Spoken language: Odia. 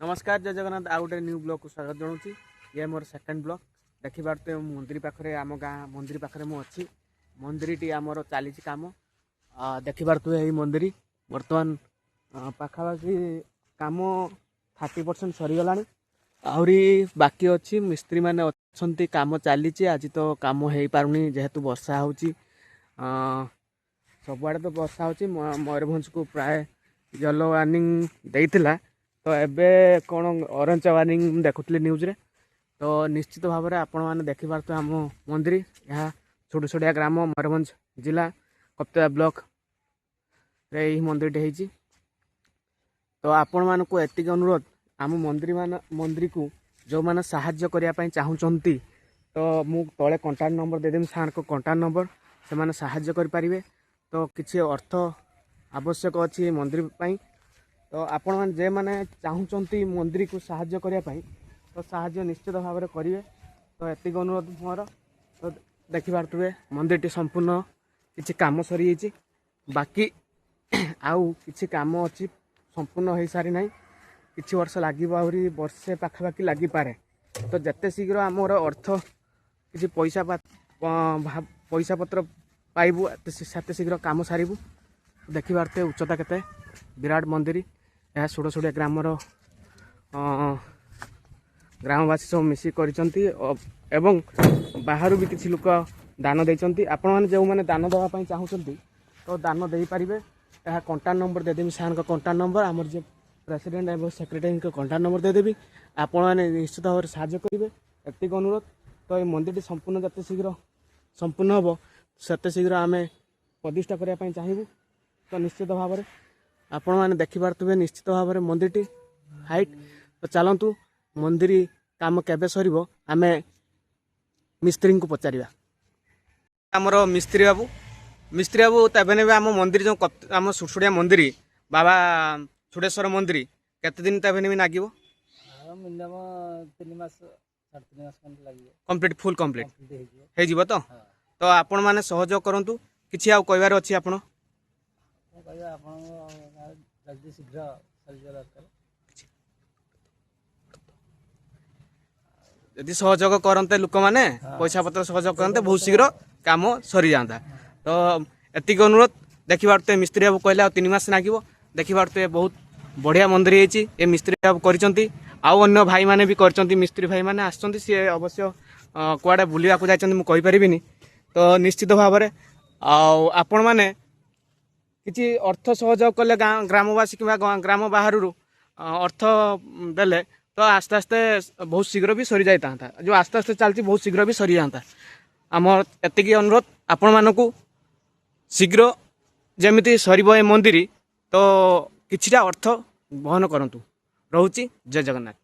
ନମସ୍କାର, ଜୟ ଜଗନ୍ନାଥ। ଆଉ ଗୋଟେ ନ୍ୟୁ ବ୍ଲଗ୍କୁ ସ୍ୱାଗତ ଜଣାଉଛି। ଇଏ ମୋର ସେକେଣ୍ଡ ବ୍ଲଗ୍। ଦେଖିପାରୁଥିବେ, ମୁଁ ମନ୍ଦିର ପାଖରେ, ଆମ ଗାଁ ମନ୍ଦିର ପାଖରେ ମୁଁ ଅଛି। ମନ୍ଦିରଟି ଆମର ଚାଲିଛି କାମ। ଦେଖିପାରୁଥିବେ, ଏଇ ମନ୍ଦିର ବର୍ତ୍ତମାନ ପାଖାପାଖି କାମ 30% ସରିଗଲାଣି, ଆହୁରି ବାକି ଅଛି। ମିସ୍ତ୍ରୀମାନେ ଅଛନ୍ତି, କାମ ଚାଲିଛି। ଆଜି ତ କାମ ହେଇପାରୁନି, ଯେହେତୁ ବର୍ଷା ହେଉଛି। ସବୁଆଡ଼େ ତ ବର୍ଷା ହେଉଛି। ମୟୂରଭଞ୍ଜକୁ ପ୍ରାୟ ୟେଲୋ ୱାର୍ଣ୍ଣିଂ ଦେଇଥିଲା, ତ ଏବେ କ'ଣ ଅରେଞ୍ଜ ୱାର୍ଣ୍ଣିଂ ମୁଁ ଦେଖୁଥିଲି ନ୍ୟୁଜ୍ରେ। ତ ନିଶ୍ଚିତ ଭାବରେ ଆପଣମାନେ ଦେଖିପାରୁଥିବେ ଆମ ମନ୍ଦିର। ଏହା ଛୋଟ ଛୋଟିଆ ଗ୍ରାମ, ମୟୂରଭଞ୍ଜ ଜିଲ୍ଲା କପ୍ତିଆ ବ୍ଲକରେ ଏହି ମନ୍ଦିରଟି ହେଇଛି। ତ ଆପଣମାନଙ୍କୁ ଏତିକି ଅନୁରୋଧ, ଆମ ମନ୍ଦିରକୁ ଯେଉଁମାନେ ସାହାଯ୍ୟ କରିବା ପାଇଁ ଚାହୁଁଛନ୍ତି, ତ ମୁଁ ତଳେ କଣ୍ଟାକ୍ଟ ନମ୍ବର ଦେଇଦେବି, ସାର୍ଙ୍କ କଣ୍ଟାକ୍ଟ ନମ୍ବର, ସେମାନେ ସାହାଯ୍ୟ କରିପାରିବେ। ତ କିଛି ଅର୍ଥ ଆବଶ୍ୟକ ଅଛି ଏ ମନ୍ଦିର ପାଇଁ। ତ ଆପଣମାନେ ଯେଉଁମାନେ ଚାହୁଁଛନ୍ତି ମନ୍ଦିରକୁ ସାହାଯ୍ୟ କରିବା ପାଇଁ, ତ ସାହାଯ୍ୟ ନିଶ୍ଚିତ ଭାବରେ କରିବେ। ତ ଏତିକି ଅନୁରୋଧ ମୋର। ତ ଦେଖିପାରୁଥିବେ, ମନ୍ଦିରଟି ସମ୍ପୂର୍ଣ୍ଣ କିଛି କାମ ସରିଯାଇଛି, ବାକି ଆଉ କିଛି କାମ ଅଛି, ସମ୍ପୂର୍ଣ୍ଣ ହୋଇସାରି ନାହିଁ। କିଛି ବର୍ଷ ଲାଗିବ, ଆହୁରି ବର୍ଷେ ପାଖାପାଖି ଲାଗିପାରେ। ତ ଯେତେ ଶୀଘ୍ର ଆମର ଅର୍ଥ କିଛି ପଇସା ପତ୍ର ପାଇବୁ, ସେତେ ଶୀଘ୍ର କାମ ସାରିବୁ। ଦେଖିପାରୁଥିବେ ଉଚ୍ଚତା କେତେ, ବିରାଟ ମନ୍ଦିର। ଏହା ସୁଡ଼ସୁଡ଼ିଆ ଗ୍ରାମର ଗ୍ରାମବାସୀ ସବୁ ମିଶିକି କରିଛନ୍ତି ଏବଂ ବାହାରୁ ବି କିଛି ଲୋକ ଦାନ ଦେଇଛନ୍ତି। ଆପଣମାନେ ଯେଉଁମାନେ ଦାନ ଦେବା ପାଇଁ ଚାହୁଁଛନ୍ତି, ତ ଦାନ ଦେଇପାରିବେ। ଏହା କଣ୍ଟାକ୍ଟ ନମ୍ବର ଦେଇଦେବି, ସାର୍ଙ୍କ କଣ୍ଟାକ୍ଟ ନମ୍ବର, ଆମର ଯିଏ ପ୍ରେସିଡେଣ୍ଟ ଏବଂ ସେକ୍ରେଟାରୀଙ୍କ କଣ୍ଟାକ୍ଟ ନମ୍ବର ଦେଇଦେବି। ଆପଣମାନେ ନିଶ୍ଚିତ ଭାବରେ ସାହାଯ୍ୟ କରିବେ, ଏତିକି ଅନୁରୋଧ। ତ ଏ ମନ୍ଦିରଟି ସମ୍ପୂର୍ଣ୍ଣ ଯେତେ ଶୀଘ୍ର ସମ୍ପୂର୍ଣ୍ଣ ହେବ, ସେତେ ଶୀଘ୍ର ଆମେ ପ୍ରତିଷ୍ଠା କରିବା ପାଇଁ ଚାହିଁବୁ। ତ ନିଶ୍ଚିତ ଭାବରେ ଆପଣମାନେ ଦେଖିପାରୁଥିବେ ନିଶ୍ଚିତ ଭାବରେ ମନ୍ଦିରଟି ହାଇଟ୍। ତ ଚାଲନ୍ତୁ, ମନ୍ଦିର କାମ କେବେ ସରିବ ଆମେ ମିସ୍ତ୍ରୀଙ୍କୁ ପଚାରିବା। ଆମର ମିସ୍ତ୍ରୀ ବାବୁ, ମିସ୍ତ୍ରୀ ବାବୁ, ତେବେ ନେବେ ଆମ ମନ୍ଦିର ଯେଉଁ ଆମ ସୁଡ଼ସୁଡ଼ିଆ ମନ୍ଦିର, ବାବା ସୁଡ଼େଶ୍ୱର ମନ୍ଦିର, କେତେ ଦିନ ତେବେ ନେବି ଲାଗିବ? ମିନିମମ୍ 3 ମାସ, 3.5 ମାସ ଖଣ୍ଡେ ଲାଗିବ। କମ୍ପ୍ଲିଟ୍, ଫୁଲ୍ କମ୍ପ୍ଲିଟ୍? କମ୍ପ୍ଲିଟ୍ ହେଇଯିବ। ହେଇଯିବ ତ? ହଁ। ତ ଆପଣମାନେ ସହଯୋଗ କରନ୍ତୁ। କିଛି ଆଉ କହିବାର ଅଛି ଆପଣ? କ'ଣ କହିବା ଆପଣଙ୍କ, ଜଲ୍ଦି ଶୀଘ୍ର ସରିଯିବା ଦରକାର। ଯଦି ସହଯୋଗ କରନ୍ତେ ଲୋକମାନେ, ପଇସା ପତ୍ର ସହଯୋଗ କରନ୍ତେ, ବହୁତ ଶୀଘ୍ର କାମ ସରିଯାଆନ୍ତା। ତ ଏତିକି ଅନୁରୋଧ। ଦେଖିପାରୁଥିବେ, ମିସ୍ତ୍ରୀ ବାବୁ କହିଲେ ଆଉ 3 ମାସ ଲାଗିବ। ଦେଖିପାରୁଥିବେ, ବହୁତ ବଢ଼ିଆ ମନ୍ଦିର ହେଇଛି। ଏ ମିସ୍ତ୍ରୀ ବାବୁ କରିଛନ୍ତି, ଆଉ ଅନ୍ୟ ଭାଇମାନେ ବି କରିଛନ୍ତି। ମିସ୍ତ୍ରୀ ଭାଇମାନେ ଆସିଛନ୍ତି, ସିଏ ଅବଶ୍ୟ କୁଆଡ଼େ ବୁଲିବାକୁ ଯାଇଛନ୍ତି, ମୁଁ କହିପାରିବିନି। ତ ନିଶ୍ଚିତ ଭାବରେ ଆଉ ଆପଣମାନେ କିଛି ଅର୍ଥ ସହଯୋଗ କଲେ, ଗାଁ ଗ୍ରାମବାସୀ କିମ୍ବା ଗ୍ରାମ ବାହାରରୁ ଅର୍ଥ ଦେଲେ, ତ ଆସ୍ତେ ଆସ୍ତେ ବହୁତ ଶୀଘ୍ର ବି ସରିଯାଇଥାନ୍ତା। ଯେଉଁ ଆସ୍ତେ ଆସ୍ତେ ଚାଲିଛି, ବହୁତ ଶୀଘ୍ର ବି ସରିଯାଆନ୍ତା। ଆମର ଏତିକି ଅନୁରୋଧ ଆପଣମାନଙ୍କୁ, ଶୀଘ୍ର ଯେମିତି ସରିବ ଏ ମନ୍ଦିର, ତ କିଛିଟା ଅର୍ଥ ବହନ କରନ୍ତୁ। ରହୁଛି, ଜୟ ଜଗନ୍ନାଥ।